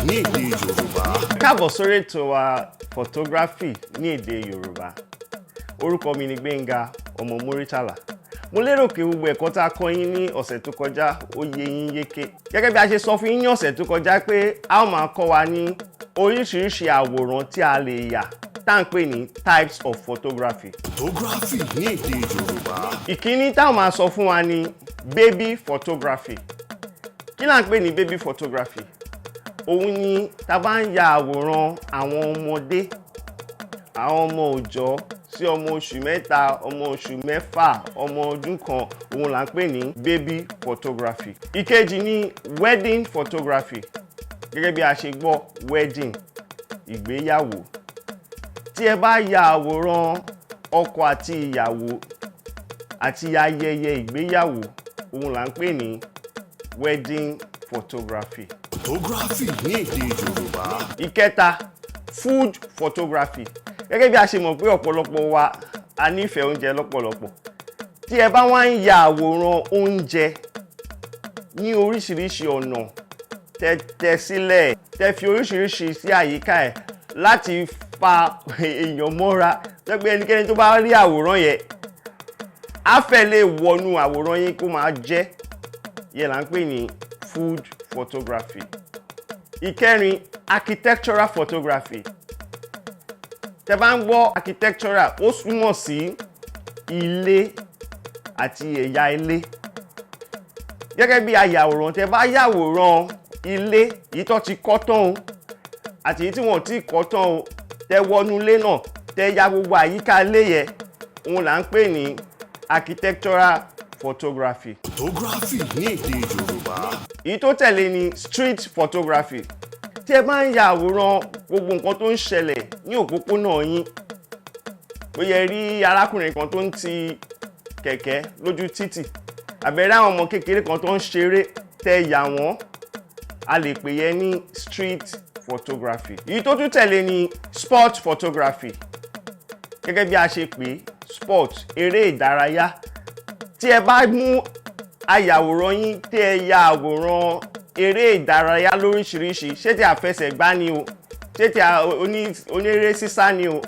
Ní èdè Yorùbá. Káàbọ̀ sórí ètò wa, photography ní èdè Yorùbá. Orúkọ mi ni Gbénga ọmọ Múrítàlá. Mo lérò pé gbogbo ẹ̀kọ́ tá a kọ́ yín ní ọ̀sẹ̀ tó kọjá, ó yé yín yéké. Gẹ́gẹ́ bí a ṣe sọ fún yín ní ọ̀sẹ̀ tó kọjá pé a ó máa kọ́ wa ní oríṣiríṣi àwòrán tí a lè yà, tá à ń pè ní types of photography. Photography ní èdè Yorùbá. Ìkíní táwọn máa sọ fún wa ní baby photography. Kí là ń pè ní baby photography? Òun ni tá a bá ń ya àwòrán àwọn ọmọdé, àwọn ọmọ òòjọ́ sí ọmọ oṣù 3, ọmọ oṣù 6, ọmọ ọdún 1. Òun là ń pè ní baby photography. Ìkejì ni wedding photography. Gẹ́gẹ́ bí a ṣe gbọ́, wedding, ìgbéyàwó. Tí ẹ bá ya àwòrán ọkọ àti ìyàwó àti ayẹyẹ ìgbéyàwó, òun là ń pè ní wedding photography. Photography ní èdè Yorùbá. Ìkẹta, food photography. Gẹ́gẹ́ bí a ṣe mọ̀ pé ọ̀pọ̀lọpọ̀ wa, a nífẹ̀ẹ́ oúnjẹ lọ́pọ̀lọpọ̀. Tí ẹ bá wá ń ya àwòrán oúnjẹ ní oríṣiríṣi ọ̀nà, tẹ tẹ sílẹ̀, tẹ fi oríṣiríṣi sí àyíká ẹ̀ láti fa èèyàn mọ́ra, tẹ́ pé ẹnikẹ́ni tó bá rí àwòrán yẹn á fẹ́ lè wọnú àwòrán yín kó máa jẹ́ yẹn, là ń pè ní food photography. Ìkẹrin, architectural photography. Tẹ́ bá ń gbọ́ architectural, ó túmọ̀ sí ilé àti ẹ̀yà ilé. Gẹ́gẹ́ bí ayàwòrán, tẹ́ bá yàwòrán ilé èyí tó ti kọ́ tán o àti èyí tí wọ́n ti kọ́ tán o, tẹ́ wọnú ilé náà, tẹ́ ya gbogbo àyíká ilé yẹn, òun là ń pè ní architectural photography. Photography ní èdè Yorùbá. Èyí tó tẹ̀lé ni street photography. Tí ẹ bá ń ya àwòrán gbogbo nǹkan tó ń ṣẹlẹ̀ ní òpópónà yín, ó yẹ rí arákùnrin kan tó ń ti kẹ̀kẹ́ lójú títì, àbẹ̀rẹ̀ àwọn ọmọ kékeré kan tó ń ṣeré, tẹ́ yà wọ́n, a lè pè yẹn ní street photography. Èyí tó tún tẹ̀lé ni sport photography. Gẹ́gẹ́ bí a ṣe pè, sport, eré ìdárayá. Tí ẹ bá mú ayàwòrán yín, tí ẹ ya àwòrán eré ìdárayá lóríṣiríṣi, ṣé tí àfẹsẹ̀gbá ni o, ṣé tí oníré sísá ni o,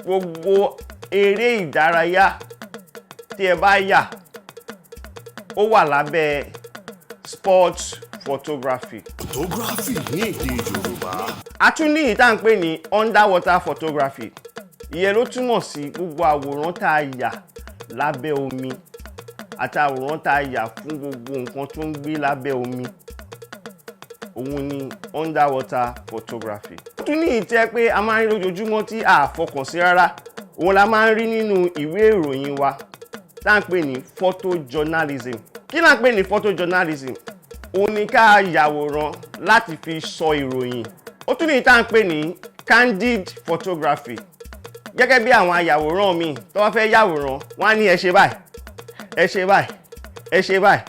gbogbo eré ìdárayá tí ẹ bá yà, ó wà lábẹ́ sport photography. Photography ní èdè Yorùbá. A tún ní èyí tá à ń pè ní underwater photography. Ìyẹn ló túmọ̀ sí gbogbo àwòrán tá a yà lábẹ́ omi àti àwòrán tá a yà fún gbogbo nǹkan tó ń gbé lábẹ́ omi. Òun ni underwater photography. Ó tún ní èyí tẹ́ pé a máa ń rí lójoojúmọ́ tí a fọkàn sí rárá. Òun la máa ń rí nínú ìwé ìròyìn wa, tá à ń pè ní photojournalism. Kí là ń pè ní photojournalism? Òun ni ká yàwòrán láti fi sọ ìròyìn. Ó tún ní tá à ń pè ní candid photography. Gẹ́gẹ́ bí àwọn ayàwòrán mi tó bá fẹ́ yàwòrán, wọ́n á ní ẹ ṣe báyìí, ẹ ṣe báyìí, ẹ ṣe báyìí.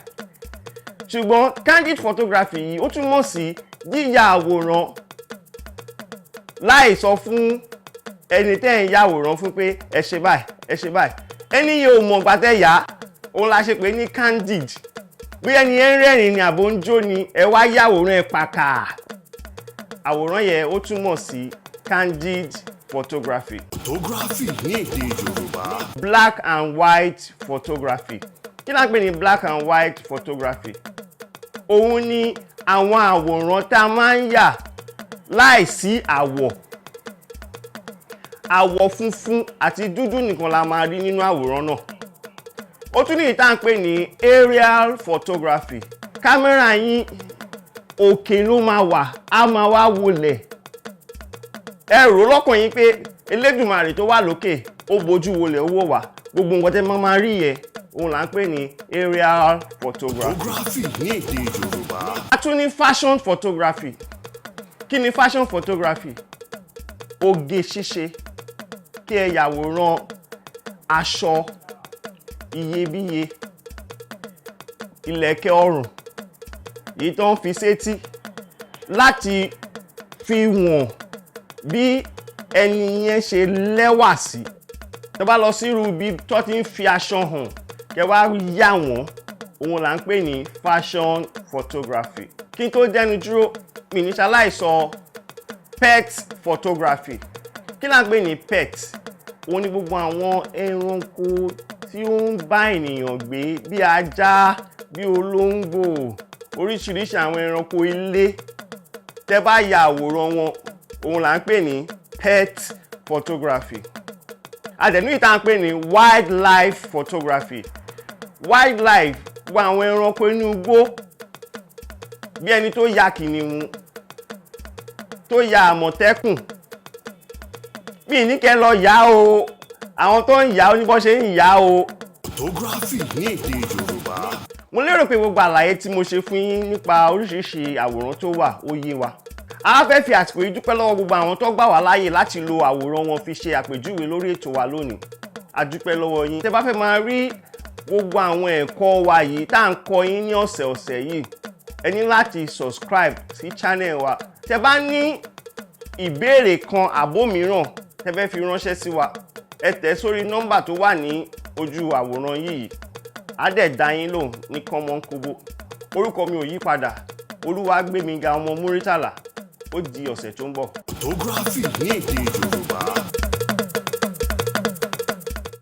Ṣùgbọ́n candid photography yìí, ó túmọ̀ sí yíya àwòrán láì sọ fún ẹni tẹ́ ń yàwòrán fún pé ẹ ṣe báyìí, ẹ ṣe báyìí. Ẹni yìí ò mọ̀ gbà tẹ́ yà á. Òun la ṣe pé ní candid. Bí ẹni yẹn ń rẹ́rìn ni àbò ń jó ni, ẹ wá yàwòrán ẹ pàkà àwòrán yẹn, ó túmọ̀ sí candid photography. Photography ní èdè Yorùbá. Black and white photography. Kí la ń pè ní black and white photography? Òun ni àwọn àwòrán tá a máa ń yà láìsí àwọ̀. Àwọ̀ funfun àti dúdú nìkan la máa rí nínú àwòrán náà. Ó tún ní èyí tá à ń pè ní aerial photography. Kámẹ́rà yín, òkè ló máa wà, á máa wá wọlẹ̀. Ẹ rò lọ́kàn yín pé Elédùmarè tó wà lókè, ó bójú wọlẹ̀, ó wò wá. Gbogbo nǹkan tẹ́ máa máa rí yẹn, òun là ń pè ní aerial photography. Photography ní èdè Yorùbá. A tún ní fashion photography. Kí ni fashion photography? Oge ṣíṣe, kí ẹ yàwòrán aṣọ iyebíye, ìlẹ̀kẹ̀ ọrùn, èyí tó ń fi sétí, láti fi wọ̀n bí ẹni yẹn ṣe lẹ́wà sí. Tó bá lọ sí irú ibi tó ti ń fi aṣọ hàn, kẹ wá yà wọ́n. Òun là ń pè ní fashion photography. Kí n tó dẹnu dúró, mi ní ṣaláì sọ pet photography. Kí là ń pè ní pet? Òun ni gbogbo àwọn ẹranko tí ó ń bá ènìyàn gbé, bí ajá, bí olóńgbò, oríṣiríṣi àwọn ẹranko ilé. Tẹ́ bá ya àwòrán wọn, òun là ń pè ní pet photography. Àdẹ̀nú ìta ń pè ní wildlife photography. Wildlife, gbogbo àwọn ẹranko inú igbó, bí ẹni tó ya kìnìún, tó ya àmọ̀tẹ́kùn. Bí ní kẹ́ lọ yá o, àwọn tó ń yá ó ní bọ́ ṣe ń yá o. Photography ní èdè Yorùbá. Mo lérò pé gbogbo àlàyé tí mo ṣe fún yín nípa oríṣiríṣi àwòrán tó wà, ó yé wa. A fẹ́ fi àsìkò yìí dúpẹ́ lọ́wọ́ gbogbo àwọn tó gbà wá láàyè láti lo àwòrán wọn fi ṣe àpèjúwe lórí ètò wa lónìí. A dúpẹ́ lọ́wọ́ yín. Tẹ́ bá fẹ́ máa rí gbogbo àwọn ẹ̀kọ́ wa yìí tá à ń kọ́ yín ní ọ̀sẹ̀ ọ̀sẹ̀ yìí, ẹ ní láti subscribe sí channel wa. Tẹ́ bá ní ìbéèrè kan àbó mìíràn tẹ́ fẹ́ fi ránṣẹ́ sí wa, ẹ tẹ̀ sórí nọ́mbà tó wà ní ojú àwòrán yìí, á dẹ̀ dá yín lóhùn ní kánmọ́nkóbó. Orúkọ mi ò yí padà, Olúwagbémiga ọmọ Múrítàlá. Ó di ọ̀sẹ̀ tó ń bọ̀. Photography ní èdè Yorùbá.